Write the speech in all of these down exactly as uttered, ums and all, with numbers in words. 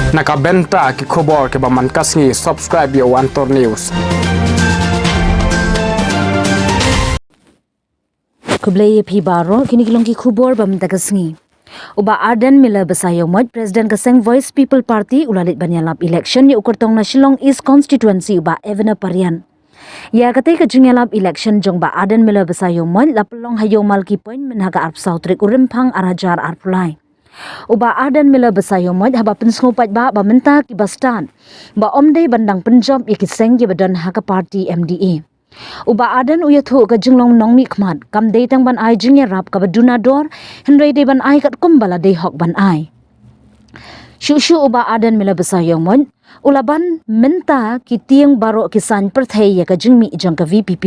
Na ka bynta ki khubor kiba man ka sngi, subscribe ïa u Antor News. Khublei ïa phi baroh, kine ki long ki khubor ba mynta ka sngi. U Bah Ardent Miller Basaiawmoit, President ka seng Voice People Party, u la leit ban ïalap election ïa u kyrtong na Shillong East Constituency, u Bah Ebenezer Parian. Ïa katei ka jingïalap election jong Bah Ardent Miller Basaiawmoit la pynlong ha Ïew Malki Point mynha ka arphew saw tarik u Rymphang arhajar arphew lai. U Bah Ardent Miller Basaiawmoit haba pynsngew paidbah ba mynta kiba stad ba ym dei ban dang pynjop ïa ki seng kiba don ha ka party M D A. U Bah Ardent u ïathuh ka jinglong nongmihkhmat kam dei tang ban ai jingïarap kaba duna dor, hynrei dei ban ai katkum ba la dei hok ban ai. Shuh shuh u Bah Ardent Miller Basaiawmoit u la ban mynta ki tieng baroh ki saiñ pyrthei ïa ka jingmih jong ka V P P.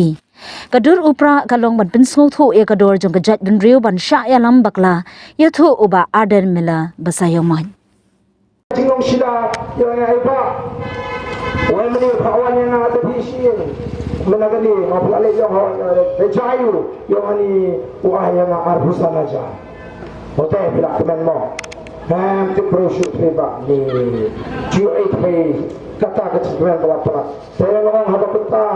Ka dur u Prah ka long ban pynsngewthuh ïa ka dor jong ka jaitbynriew ban shah ïalam bakla, ïathuh u Bah Ardent Miller Basaiawmoit. Jinglong shisha ïa nga, ai Bah. Wan mynne Bah, wan ïa nga da phi shisien. Mynta kane nga phi la leh ïa nga, eh, da jai u ïa nga ni, u ai ïa nga arphew san hajar. Hote phi la kmen mo. Em, tip briew shuh phi Bah ni. Ju ai phi kata ka jingkmen ba la pynlong. Te nga ong haba kumta,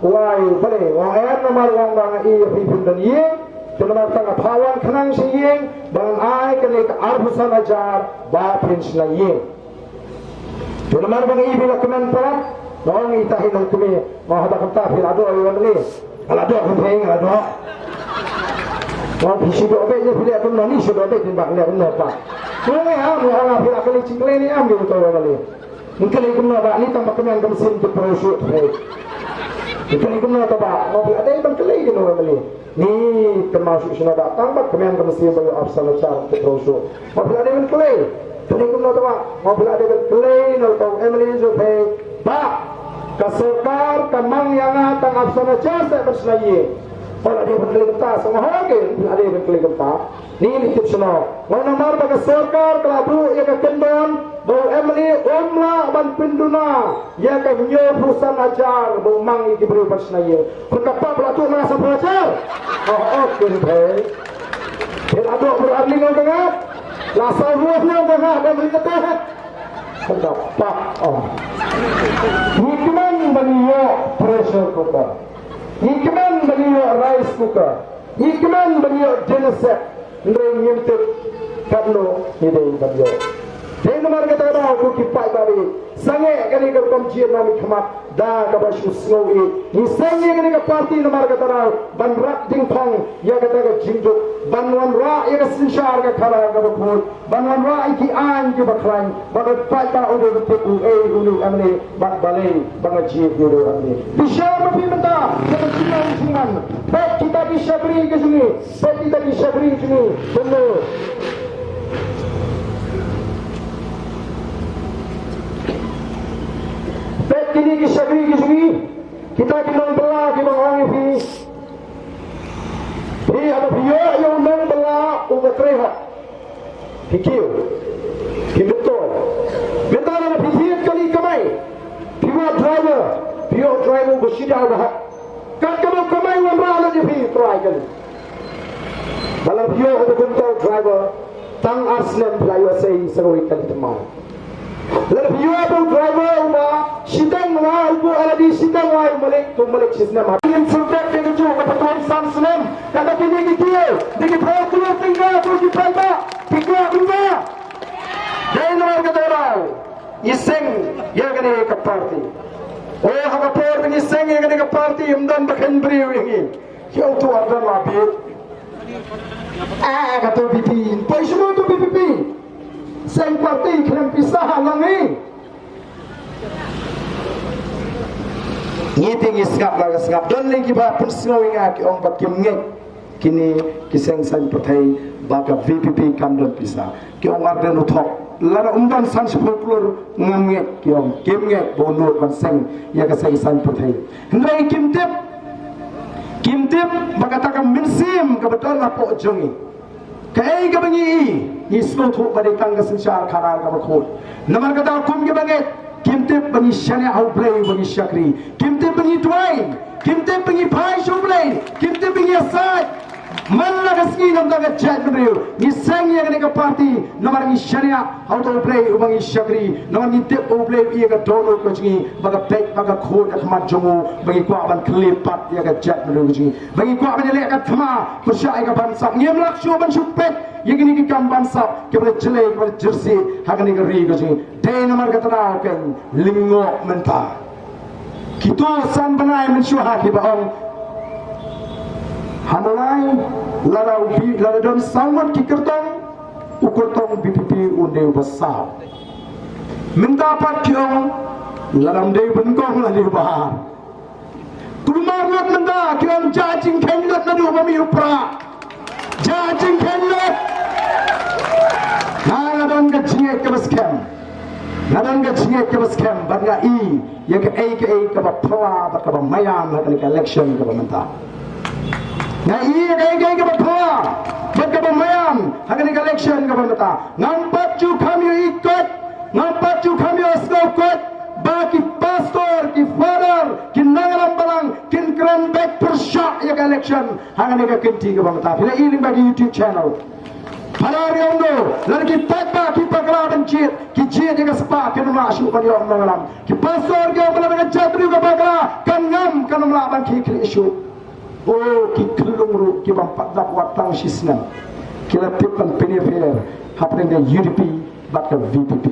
wai, balei nga ong em, namar nga ong ba nga i ïa phi phin don ïing. Te namar kata nga phah wan khnang sha ïing ban ai kane ka arphew san hajar ba phin shna ïing. Te namar ba nga i phi la kmen palat, nga ong ita hi nongkmie, nga ong haba kumta phi la doh ïa u M L A. Nga la doh, phi, nga la doh. Nga ong phi shu doh beit ne phi leh kumno, ni shu doh beit ne ba leh kumno Bah. Nga ong em, nga ong phi la kylli jingkylli ne em, ki uto u M L A. Ngi kylli kumno Bah, ni tang ba kmen ka mynsiem ki pro shuh, eh. Ngi kylli kumno to Bah, nga phi la dei ban kylli ki nong M L A. Ni kynmaw shuh shano Bah, tang ba kmen ka mynsiem ba ïoh arphew san hajar ki pro shuh. Nga phi la dei ban kylli. Kylli kumno to Bah, nga phi la dei ban kylli na uto u M L A jong phi. Bah, ka sorkar ka mang ïa nga tang arphew san hajar seh ban shna ïing. Nga la dei ban kylli kumta, sa nga hok ki, phi la dei ban kylli kumta. Ni, ni tip shano. Nga namar ba ka sorkar ka la buh ïa ka kyndon ba u M L A um lah ban pynduna ïa ka hynñiewphew san hajar ba u mang ïa ki briew ban shna ïing. Phi kata ba la tuh na sanphew hajar. Oh, oh, kin phi. Phi la tuh ba ar lyngkot ka nga. La saw hynñiew ka nga ba mynta ka. Kata pa. Oh. Ngi kmen ban ïoh pressure cooker. Ngi kmen ban ïoh rice cooker. Ngi kmen ban ïoh dinner set, hynrei ngim tip katno ngi dei ban ïoh. Dei namar kata ka daw ko ki paidbah, sangeh kane ka rukom jingïalam khmat da kaba shu sngew ïeit. Ngi seng ïa kane ka party namar kata ka daw ban rak dingthong ïa kata ka jingduk, ban wanrah ïa ka synshar ka khadar kaba khuid, ban wanrah ïa ki aiñ kiba khlaiñ, ba ka paidbah u dei ban tip uei une u M L A bad balei ba nga jied ïa une u M L A. Phi shem ma phi mynta, kata jinglong jingman. Peit kita ki shakri ki jong ngi, peit kita ki shakri ki jong ngi. Kumno? Peit kine ki shakri ki jong ngi, kita ki nongbylla kiba nga ong ïa phi. Phi haba phi ïoh ïa u nongbylla uba trei hok, phi kiew, phi myntoi. Mynta lada phi thied kali kamai, phi wad driver, phi ïoh driver uba shida uba hok. Kat kaba u kamai u wanrah lut ïa phi, trai kali. Ba lada phi ïoh uba kumta u driver, tang ar snem phi la ïoh sei sa kawei kali thymmai. Lada phi ïoh ba u driver uba shiteng wai, u buh already shiteng wai, u malik, to u malik shisnem. Ngin syrtek ïa kajuh ka patrol san snem. Kata kine ki kiew da ki phew klur tyngka, to ki paidbah, phi kwah kumta? Dei namar kata ka daw ngi seng ïa kane ka party. O, ha ka por ba ngi seng ïa kane ka party, ym don ba kheiñ briew ïa ngi. Ki ong to Ardent la bieit. Ah, kata VPP. Poi shuh to VPP. Seng party khlem pisa ha long hi. Ngi te ngi sngap la ka sngap. Don lei kiba pynsngew ïa nga ki ong ba kim ngeit kine ki seng saiñ pyrthei ba ka VPP kam don pisa. Ki ong Ardent u thok. Lada um don san shiphew klur ngam ngeit, ki ong. Kim ngeit ba u nud ban seng ïa ka seng saiñ pyrthei. Hynrei kim tip, kim tip ba kata ka mynsiem kaba don hapoh jong ngi. Kaei kaba ngi i, ngi sngewthuh ba dei tang ka synshar khadar kaba khuid. Namar kata kum kiba ngeit, kim tip ba ngi shaniah ha U Blei uba ngi shakri. Kim tip ba ngi duwai, kim tip ba ngi phai sha U Blei, kim tip ba ngi ïasaid. Man la ka sngi namar ka jaitbynriew ngi seng ïa kane ka party namar ngi shaniah ha uta U Blei uba ngi shakri, namar ngi tip U Blei u ïa ka dohnud ka jong ngi, ba ka peit ba ka khuid ha khmat jong u, ba ngi kwah ban khlem pat ïa ka jaitbynriew ka jong ngi, ba ngi kwah ban ïaleh ka thma pyrshah ïa ka ban sap. Ngim lah shuh ban shu peit ïa kine ki kam ban sap kiba la jlei kiba la jyrsieh ha kane ka ri ka jong ngi. Dei namar kata ka daw kein lyngngoh mynta. Kito san bnai mynshuwa kiba ong, ha Nonglait lada u bi lada don saw ngut ki kyrtong, u kyrtong VPP un dei uba saw. Mynta pat ki ong, lada ym dei u nyngkong la dei uba ar. Kulmar lut mynta ki ong, jah jingkheiñ lut naduh ba mih u prah. Jah jingkheiñ lut. Nga, nga don ka jingngeit kaba skhem. Nga don ka jingngeit kaba skhem bad nga i ïa kaei kaei kaba phylla bad kaba maïan ha kane ka election kaba mynta. Nga i ïa kaei kaei kaba phylla bad kaba maïan ha kane ka election kaba mynta. Ngam pat ju kham ïohi koit, ngam pat ju kham ïohsngew koit ba ki pastor, ki father, ki nongïalam balang kin kren beit pyrshah ïa ka election ha kane ka kynti kaba mynta. Phi la i lyngba ki YouTube channel. Para riewndo, lada ki paidbah ki bakla ban jied, ki jied ïa ka spah, kin ym lah shuh ban ïoh nongïalam. Ki pastor ki ong ba lada ka jaitbynriew ka bakla, kan ngam, kan ym lah ban khie khlieh shuh. O, ki khyllung ruh ki bym pat dap wat tang shisnem, ki la tip ban pynïapher hapdeng ka UDP bad ka VPP.